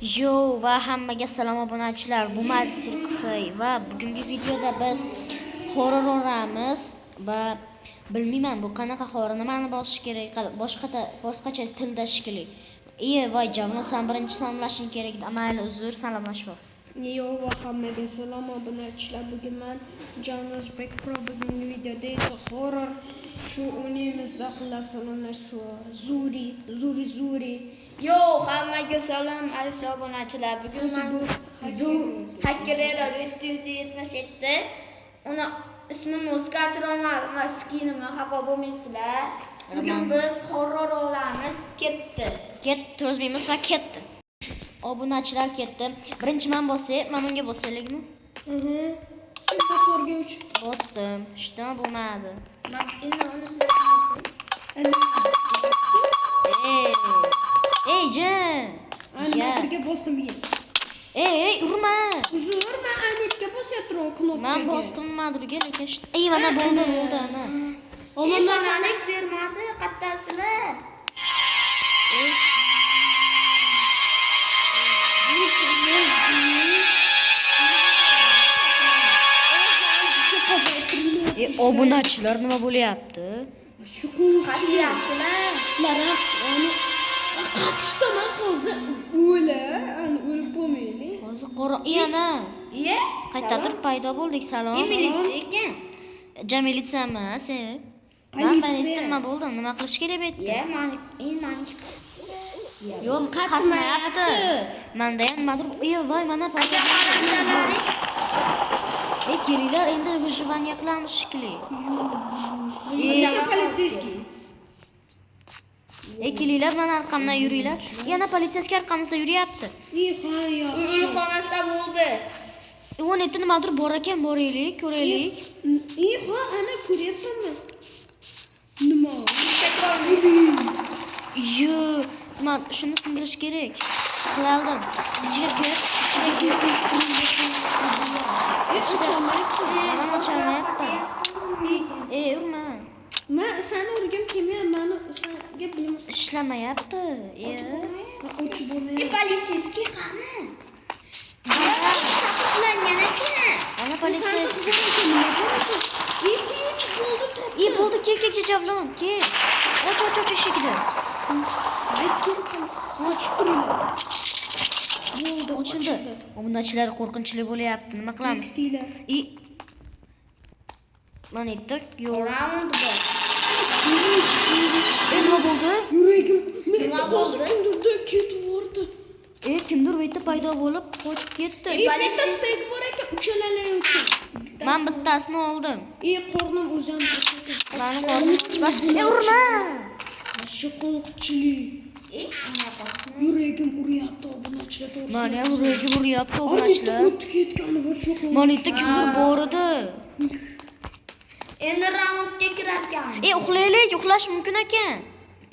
Yo va hammaga salom obunachilar. Bu Matsirkfey va bugungi videoda biz horror o'ramiz va bilmayman bu qanaqa horror, nimani bosish kerak, boshqacha tilda shekilli. Iye, voy Javlon, sen birinchi salomlashing kerak edi. Mayli, uzr, salomlashib ol. Yo va hammaga salom obunachilar. Bugun man Jonuzbek Pro, bugungi videoda esa horror shu o'ynaymizda, xullas salomlashuv. Zuri, Zuri, Zuri. Yo, hammaga salom aziz obunachilar. Bugun man Zu Hacker 777. Uni ismimni o'zgartirolmadim va skinimni, xafa bo'lmaysizlar. Bugun biz horror olamiz. Ketdi. Ket, to'zmaymiz va ketdi. Obunachilar ketdi. Birinchi man bosay, man unga bosaylikmi? Mhm. Bosvorga uch. Bosdim. Ishdan bo'lmadi. Man endi unisini bosay. Ey! Ey, jin! Ya. Aniga bosdim, yes. Ey, ey, urma! Uzr, man Anitga bosyapman knopkaga. Man bosdim nimadirga, lekin ey, mana bo'ldi, bo'ldi, ana. Ammo Ey, man xonanik bermadi. Qattasizlar? Ey, ey, obunachilar, nima bo'lyapti? Shu qo'rqinchli. Qatyapsizlar? Sizlar ham ani qatishda emas hozir o'la, ani o'lib bo'lmaylik. Hozir qora, ey, ana. Iye? Qayerdadir paydo bo'ldik, salom. E, militsiya ekan. Ja, militsiya emas, e. Man Politsiya. nima bo'ldi? Nima qilish kerak bu yerda? Iye, mani, endi maniki. Yo'q, qatmayapti. Manda ham nimadir, ey, voy, mana paydo Aka, qaramsalaring. Ey, kelinglar, endi выживание qilamiz shekilli. Militsiya, полицейский. Ey, kelinglar, mana orqamdan yuringlar. Yana полицейский orqamizda yuryapti. Ey, ha, U yaxshi. o'lib qolmasa bo'ldi. E, o'n yetti nimadir bor ekan, boraylik, ko'raylik. Ey, ha, ana ko'ryapmanmi? Nima? Yo, nima, shuni sindirish kerak. Qilaldim. Ichiga kir, ichiga kir. Ey, ocholmayapti. Mana ocholmayapti. Ey, urma. Man seni urgim kelmayapti, mani senga bilmas. Ishlamayapti. E. Ochib E, bo'lmayapti. полицейский qani? Bular taqiqlangan ekan. Ana Sani полицейский. bor ekan, nima bor ekan? Ey, ключ bo'ldi, topdim. Ey, bo'ldi, kel, kel, kel, Javlon, kel. Och, och, och eshikni. Ay, kel, politsiya. Och. Turinglar. Bo'ldi, Ochildi. Obunachilar, qo'rqinchli bo'lyapti. Nima qilamiz? Bektinglar. I mana yerda yo'q. Raund bor. E, nima bo'ldi? Yuragim Nima menda hozir bo'ldi? kimdirda ketib yubordi. E, kimdir bu yerda paydo bo'lib, qochib ketdi. Ey, bitta steak bor ekan, uchalalar uchun. Men bittasini oldim. Ey, qornim o'zi ham ochadi. Mani qornim ochmas. E, urma! Shu qo'rqinchli. E, ana qo'rqma. Yuragim uryapti obunachilar, to'g'risini. Mani ham yuragim uryapti, Anitda obunachilar. o'tib ketgani va shu qo'rqinchli. Mana yerda kimdir bor edi. Endi raundga kirar ekanmiz. E, uxlaylik, uxlash mumkin ekan.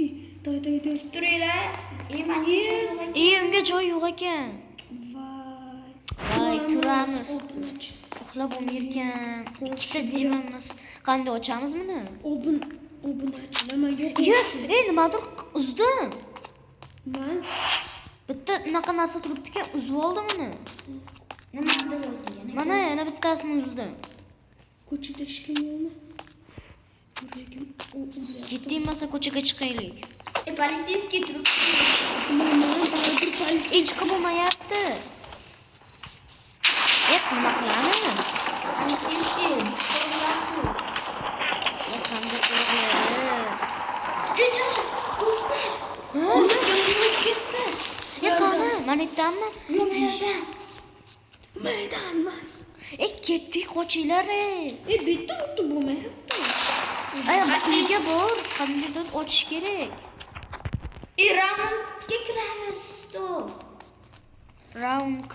Ey, day, day, day. Turinglar. E, manga joy yo'q ekan. E, unga joy yo'q ekan. Voy. Voy, turamiz. Obunachi. Uxlab bo'lmayarkan. Ikkita divanimiz. Qanday ochamiz buni? Obunachilar menga Ye, qo'rqinchli. ey, nimadir uzdim. Man Bitta unaqa narsa turibdi-ku, uzib oldim uni. Nimadir yozilgan ekan. Mana yana bittasini uzdim. Ko'chada hech kim yo'qmi? Yuragim uryapti. Ketdik, masa ko'chaga chiqaylik. E, полицейский turibdi. Man baribir politsiya. Ey, chiqib bo'lmayapti. E, nima qilamiz? Полицейский biz qo'rqyapti. E, qanday qo'rqiladi? E, jala, do'stlar. Ha? Hozir kimdir o'tib ketdi. E, qani? Mana yerdanmi? Yo'q, mayerdan. Maydon emas. E, ketdik, qochinglar, ey. E, bitta o'tib bo'lmayapti. Ay, nega bor? Qandaydir ochish kerak. E, raundga kiramiz, stop. Round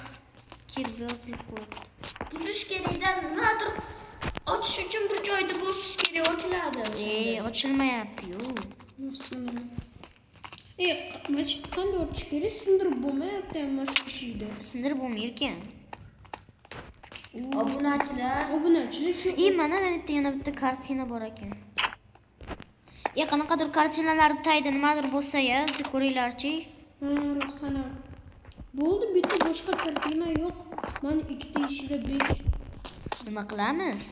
kirib yozilib qo'yibdi. Buzish kerakda nimadir ochish uchun bir joyda bosish kerak, ochiladi. E, ochilmayapti-yu. E, mana shu qanday ochish kerak? Sindirib bo'lmayapti ham mana shu eshikni. Sindirib bo'lmayarkan. Obunachilar, Obunachilar shu E, mana yerda yana bitta kartina bor ekan. E, qanaqadir kartinalar tagida nimadir bo'lsa-ya, o'zi ko'ringlarchi. Ha, rostdan ham. Bo'ldi, bitta boshqa kartina yo'q. Mana ikkita eshikda bek. Nima qilamiz?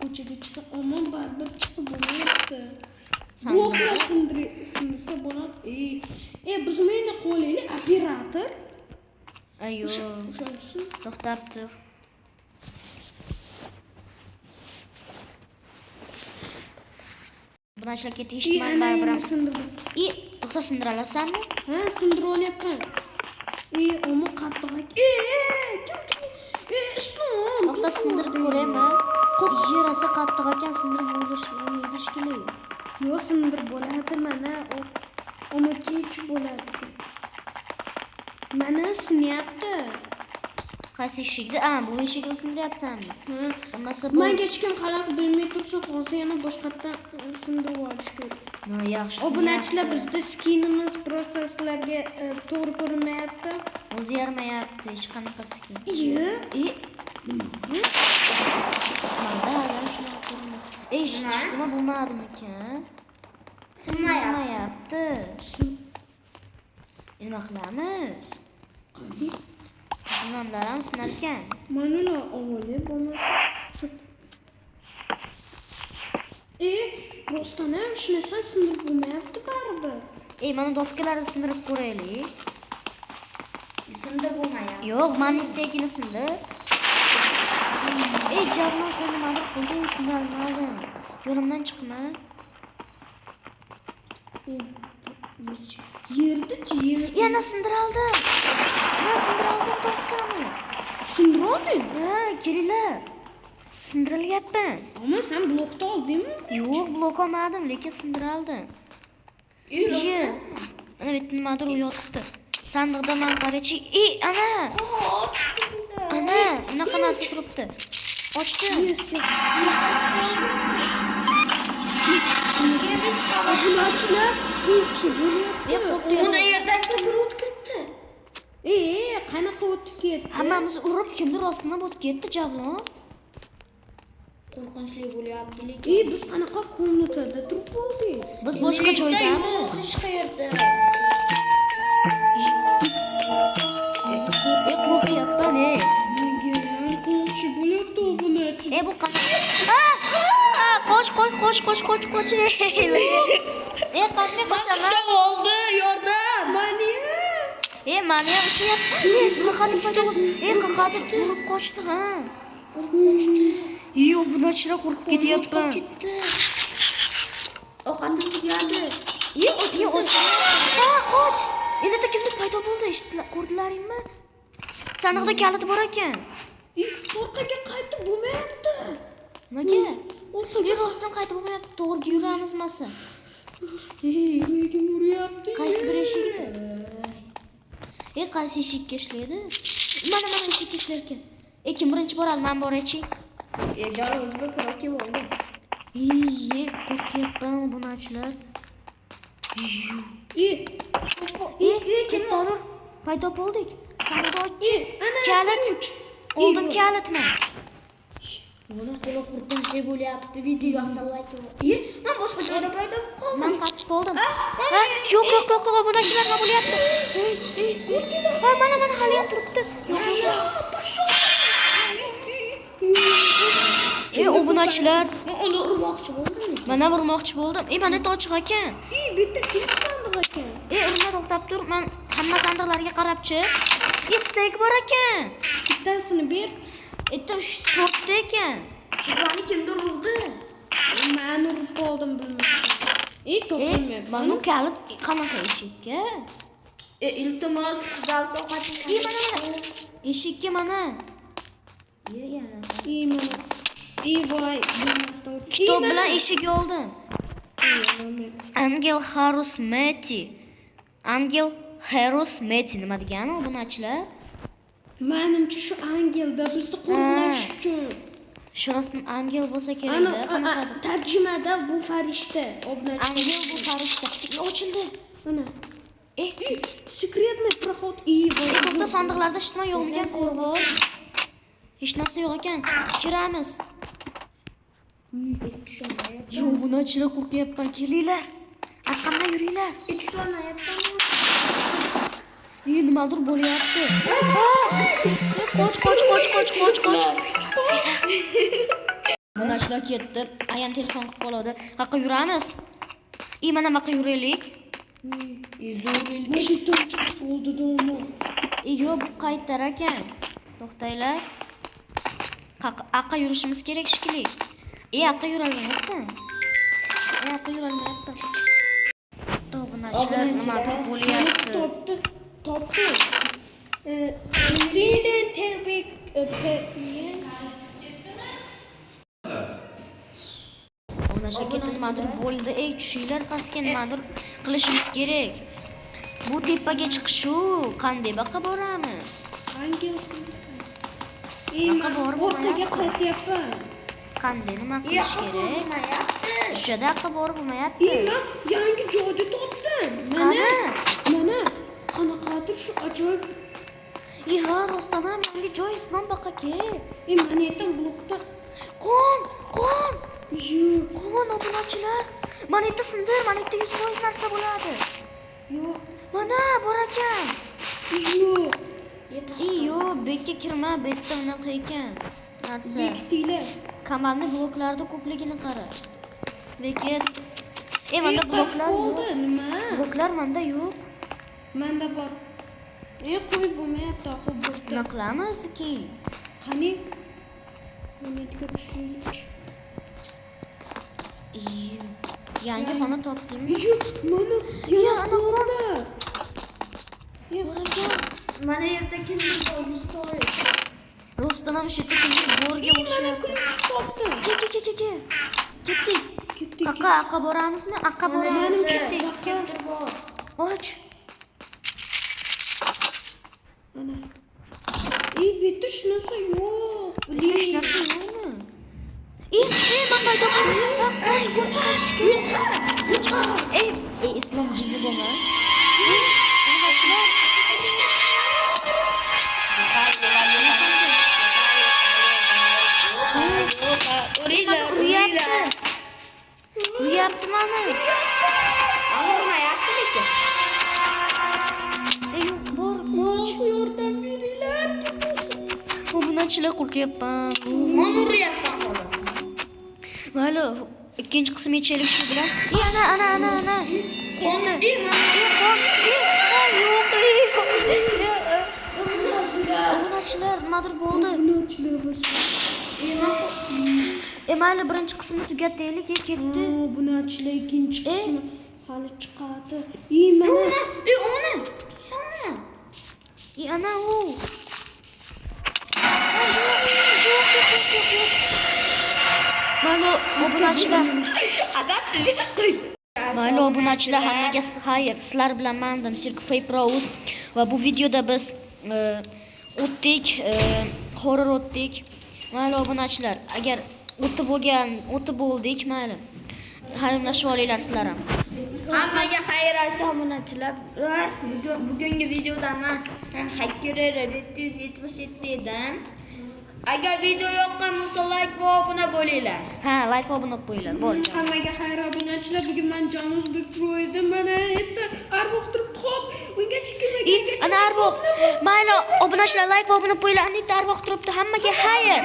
Ko'chaga chiqib, omon baribir chiqib bo'lmayapti. Bloklar sindirsa bo'ladi. Biz meni qo'laylik operator. Ayo. O'shanchisi. To'xtab tur. Bu narsalar ketishman baribir. I, to'xta, sindira olasanmi? Ha, sindira olyapman. Umi qattiq. Kim? Islom. To'xta, sindirib ko'raymi? Yer rosa qattiq ekan, sindirib bo'lish bo'lmaydi shekilli. Yo'q, sindirib bo'ladi mana. Umi kech bo'ladi. Mana sinyapti. Qaysi eshikni? A, bu eshikni sindiryapsanmi? Ha. Bo'lmasa bu. Menga hech kim xalaqit bermay tursa, hozir yana boshqatdan sindirib olish kerak. No, yaxshi. Obunachilar, bizda skinimiz просто sizlarga to'g'ri ko'rinmayapti. O'zi yaramayapti hech qanaqa skin. Iye. Manda hali ham shunaqa ko'rinadi. Eshitdimi, bo'lmadimikan? Sinmayapti. Nima qilamiz? Divanlar ham sinar ekan. Mana ular ovoli bo'lmasa shu. Rostdan ham shu narsa sindirib bo'lmayapti baribir. Mana doskalarni sindirib ko'raylik. Sindirib bo'lmayapti. Yo'q, manitdagini sindir. Javlon, sen nimadir qilding, sindira olmadim. Yo'limdan chiqma. Yerda-chi, yer. Yana sindira oldim. Mana sindira oldim doskani. Sindira olding? Ha, kelinglar. Sindirilyapman. Ammo sen blokda oldingmi? Yo'q, blok olmadim, lekin sindira oldim. Mana bu yerda nimadir yotibdi. Sandiqda man qarachi. Ana. Qoch. Ana, unaqa narsa turibdi. Ochdim. Obunachilar qo'rqchi bo'lyapti. Uni yerdan kimdir o'tib ketdi. Qanaqa o'tib ketdi? Hammamiz urib kimdir ostidan o'tib ketdi, Javlon. Qo'rqinchli bo'lyapti lekin. Biz qanaqa komnatada turib bo'ldik? Biz boshqa joydamiz. Hech qayerda. Qo'rqyapman, Menga ham qo'rqchi bo'lyapti obunachi. Bu qanaqa? Qoch, qoch, qoch, qoch, qoch, qoch. Qanday qochaman? Oldi, yordam. Mani Mani ham ushlayapti. Qaqatib paydo bo'ldi. Qaqatib urib qochdi, ha. Qo'rqib qochdi. Yo'q, bunachilar qo'rqib ketyapman. Ketdi. Ovqatim tugadi. Och. Ha, qoch. Endi kimdir paydo bo'ldi, eshitdilar, ko'rdilaringmi? Sandiqda kalit bor ekan. Orqaga qaytib bo'lmayapti. Nimaga? Orqaga rostdan qaytib bo'lmayapti. To'g'ri yuramiz masa. Yuragim uryapti. Qaysi bir eshikda? Qaysi eshikka ishlaydi? Mana eshikka ishlar ekan. Kim birinchi boradi? Men boraychi. Joni o'zbek roki bo'ldi. Qo'rqyapman bunachilar. Ketdi, paydo bo'ldik. Sandiqni ochchi. Kalit. Oldim kalitni. Buni to'la qo'rqinchli bo'lyapti. Video yoqsa like. Men boshqa joyda paydo bo'lib qoldim. Men qatib qoldim. Yo'q, yo'q, yo'q, yo'q, bunachilar nima bo'lyapti? Ha, mana hali ham turibdi. Yo'q. Obunachilar, Men uni urmoqchi bo'ldim. Mana urmoqchi bo'ldim. Mana ochiq ekan. Bitta shuncha sandiq ekan. Urma, to'xtab tur. Men hamma sandiqlarga qarab chiq. Steak bor ekan. Bittasini ber. Bitta 3-4 ta ekan. Mani kimdir urdi. Men urib qoldim bilmasdan. Topilmayapti. Mana bu kalit qanaqa eshikka? Iltimos, dars ovqatim. Mana mana. Eshikka mana. Yana. Mana. Voy, bilmasdan. Kitob bilan eshik oldim. Angel Harus Meti. Angel Harus Meti nima degani obunachilar? Menimcha shu angelda bizni qo'riqlash uchun. Shu rostdan angel bo'lsa Ana kerak-da, qanaqadir. tarjimada bu farishta. Obunachilar. Angel bu farishta. Ochildi. Mana. Секретный проход. Voy. To'xta, sandiqlarda hech nima yo'q ekan, qo'rg'on. Hech narsa yo'q ekan. Kiramiz. Yo'q, bunachilar qo'rqyapman. Kelinglar. Arqamdan yuringlar. Tusholmayapman. Nimadir bo'lyapti. Qoch, qoch, qoch, qoch, qoch, qoch. Obunachilar ketdi. Ayam telefon qilib qoladi. Qayerqa yuramiz? Mana buyoqqa yuraylik. Mana shu yerdan chiqib qoldi dono. Yo'q, bu qaytar ekan. To'xtanglar. Aqqa yurishimiz kerak shekilli. Aqqa yurolmayapti. Aqqa yurolmayapti. Obunachilar, nimadir bo'lyapti. Topdi, topdi. Sinden terbik Obunachilar ketdi, nimadir bo'ldi. Tushinglar pastga, nimadir qilishimiz kerak. Bu tepaga chiqish-u, qanday baqa boramiz? Hangisi? Bunaqa borib Orqaga qaytyapman. Qanday nima qilish kerak? O'shada aqqa borib bo'lmayapti. Men yangi joyda topdim. Mana, mana qanaqadir shu ajoyib. Ha, rostdan ham yangi joy Islom baqa kel. Mana yerdan blokda. Qon, qon. Yo'q. Qon obunachilar. Mana yerda sindir, mana yerda 100% narsa bo'ladi. Yo'q. Mana bor ekan. Yo'q. Yo'q, bu yerga kirma, bu yerda unaqa ekan narsa. Bekitinglar. Kamalni bloklarda ko'pligini qara. Beket. Menda bloklar yo'q. Nima? Bloklar menda yo'q. Menda bor. Qo'yib bo'lmayapti, axir bo'pti. Nima qilamiz keyin? Qani? Mana yerga tushaylik. Yangi xona topdingmi? Yo'q, mana Ya, yana ana qonlar. Bor ekan. Mana yerda kimdir bor 100%. Rostdan ham shu yerda kimdir borga Mana o'xshayapti. ключ topdim. Ke, ke, ke, ke, ke. Ketdik. Ketdik. Aqqa, aqqa boramizmi? Aqqa boramiz. Manimcha Ketdik. Kimdir bor. Och. Mana. Bu yerda hech narsa yo'q. Bu yerda hech narsa yo'qmi? Man paydo bo'ldim. Qoch, qoch, qoch. Qoch, qoch. Islom jinni bo'lma. Obunachilar. Uringlar, Uryapti. Uryapti mani. Urmayapti lekin. Yo'q, bor, qoch. Yordam beringlar, kim bo'lsin. Obunachilar, qo'rqyapman. Men uryapman xolos. Mayli, ikkinchi qismi yechaylik shu bilan. Ana, ana, ana, ana. Ketdi. Qon. Yo'q. Obunachilar, nimadir bo'ldi. Obunachilar bo'lsin. Mayli, birinchi qismni tugataylik, ketdi. Obunachilar ikkinchi qismi hali chiqadi. Mana. Uni. Ana. Ana u. Yo'q, yo'q, yo'q, yo'q, yo'q. Mayli, obunachilar. Adam tilga qo'ydi. Mayli, obunachilar, hammaga xayr. Sizlar bilan mendim Sirkufay Prouz va bu videoda biz o'tdik, horror o'tdik. Mayli, obunachilar, agar o'tib bo'ldik, mayli. Xayrlashib olinglar sizlar ham. Hammaga xayr obunachilar. Bugungi videoda men Hacker 777 edim. Agar video yoqqan bo'lsa like va obuna bo'linglar. Ha, like va obuna qo'yinglar. Bo'ldi. Hammaga xayr obunachilar. Bugun men Jon O'zbek Pro edim. Mana yerda arvoh turibdi, xo'p. Ungacha kirmagungacha. Ana arvoh. Mayli, obunachilar like va obuna qo'yinglar. Ana yerda arvoh turibdi. Hammaga xayr.